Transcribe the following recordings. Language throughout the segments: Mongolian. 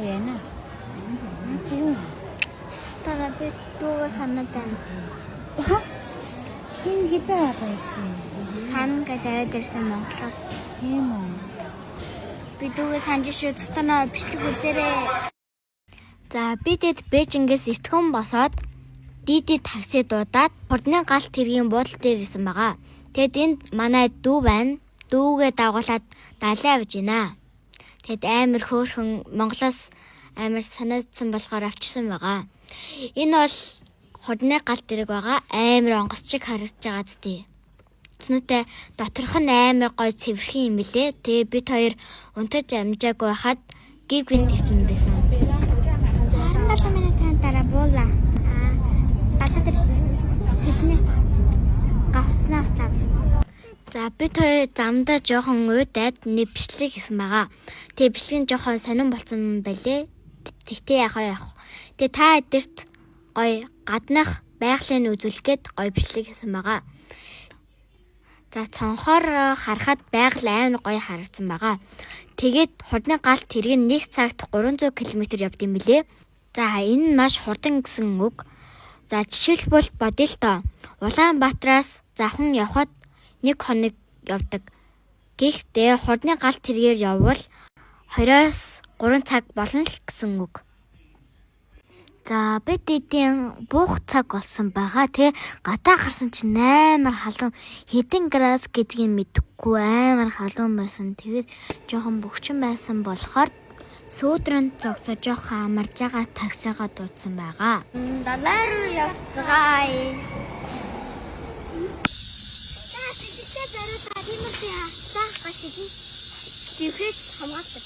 Яна. Наа чи юу? Тана би дүүгээ санаад байна. Хин хизээ аваад ирсэн юм? Сан гэдэг аваад ирсэн Монголоос. Тийм үү. Би дүүгээ санаж шүү. Тана бичлэг үзээрэй. За би тэд Бээжингээс эртхэн босоод Диди такси дуудаад хурдны галт тэргийн буудлын дээр ирсэн байгаа. Тэгэд энд манай дүү байна. Дүүгээ дагуулад далай авж байна. Тэгэд амар хөөрхөн Монголоос амар санаадсан болохоор авчирсан байгаа. Энэ бол хурдны галт тэрэг байгаа. Амар онгоц чиг харагдаж байгаа зү. Цэнэтэй доторх нь амар гой цэвэрхэн юм билэ. Тэгээ бид хоёр унтаж амжаагүй хахад гів гинт ирсэн байсан. 17 минутын дараа буула. Аа, далай дээр сэлнэ. Гаснаа авцаа. За бид хоёр замдаа жоохон уйдаад нэг бичлэг хийсэн байгаа. Тэгээ бичлэг нь жоохон сонирн болсон байлээ. Тэгтээ яхаа яах. Тэгээ та эдэрт гоё гаднах байгалийн үзүүлэх гээд гоё бичлэг хийсэн байгаа. За цонхоор харахад байгаль амар гоё харагдсан байгаа. Тэгээд хурдны галт тэрэг нь 1 цагт 300 км явд юм билээ. За энэ нь маш хурдан гэсэн үг. За жишээлбэл бодъё л доо. Улаанбаатараас завхан явхад 1 хоног явдаг. Гэхдээ хурдны галт тэргээр явбал 20-оос 3 цаг болно л гэсэн үг. За бид эдийн буух цаг болсон байгаа. Тэгээ гадаа гарсан чинь амар халуун, хэдэн градус гэдгийг мэдэхгүй амар халуун байсан. Тэгээд жоохон бөгчөн байсан болохоор сүүдрэн зогсоо жоохон амарж байгаа таксигаа дуудсан байгаа. Далай руу явцгаая. За сэтгэлдээ зориулаад тиймэрхүү заах гаш зүрхээс хамгаалдаг.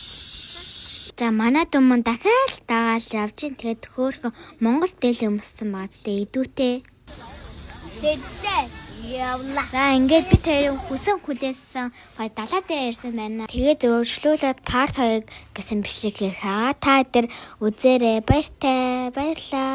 За манай дүү мөн дахиад л дагаал явж ин тэгээд хөөхөн Монгол дээл өмссөн байгаа зү идүүтэй. Сэдээ явла. За ингээд бид хоёрын хүсэн хүлээсэн гой далай дээр ирсэн байна. Тэгээд өөрчлүүлээд part 2 гэсэн бичлэг хийх. Та дээр үзээрэй. Баяртай. Баярлаа.